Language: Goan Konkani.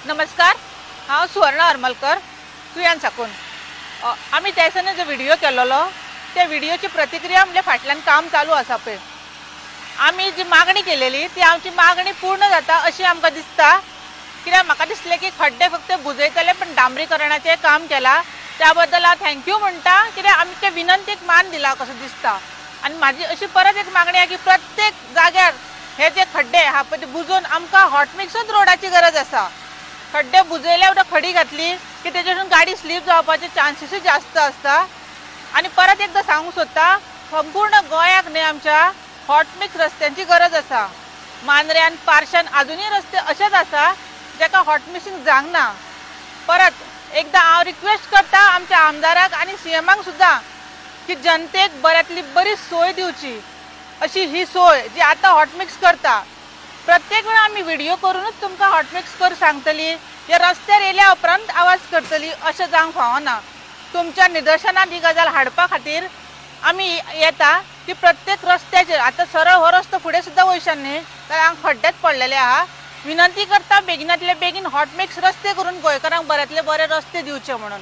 नमस्कार, हांव सुवर्णा हरमलकर तुयान साकून. आमी त्या दिसांनी जो व्हिडियो केल्लो त्या व्हिडियोची प्रतिक्रिया म्हणजे फाटल्यान काम चालू आसा पळय. आमी जी मागणी केलेली ती आमची मागणी पूर्ण जाता अशी आमकां दिसता. कित्याक म्हाका दिसलें की खड्डे फक्त बुजयतले पण डांबरीकरणाचें काम केलां त्या बद्दल हांव thank you म्हणटा. कित्याक आमी ते विनंतीक मान दिला कसो दिसता. आनी म्हाजी अशी परत एक मागणी आहा की प्रत्येक जाग्यार हे जे खड्डे आहा पळय ते बुजोवन आमकां हॉटमिक्सूच रोडाची गरज आसा. खड्डे बुजयल्या उपरांत खडी घातली की तेजेसून गाडी स्लीप जावपाचे चान्सीसूय जास्त आसता. आनी परत एकदां सांगूंक सोदता, संपूर्ण गोंयाक न्हय आमच्या हॉटमिक्स रस्त्यांची गरज आसा. मांद्र्यान पारशान आजुनूय रस्ते अशेच आसा जाका हॉटमिक्सिंग जावंक ना. परत एकदां हांव रिक्वेस्ट करता आमच्या आमदाराक आनी सीएमाक सुद्दां की जनतेक बऱ्यांतली बरी सोय दिवची. अशी ही सोय जी आतां हॉटमिक्स करता, प्रत्येक वेळा आमी व्हिडियो करूनच तुमकां हॉटमिक्स कर सांगतली या रस्त्यार येयल्या उपरांत आवाज करतली अशें जावंक फावना. तुमच्या निदर्शनांत ही गजाल हाडपा खातीर आमी येता की प्रत्येक रस्त्याचेर आतां सरळ हो रस्तो फुडें सुद्दां वयशान न्ही तर हांगा खड्डेच पडलेले आहा. विनंती करता बेगिनातले बेगीन हॉटमिक्स रस्ते करून गोंयकारांक बऱ्यांतले बरे रस्ते दिवचे म्हणून.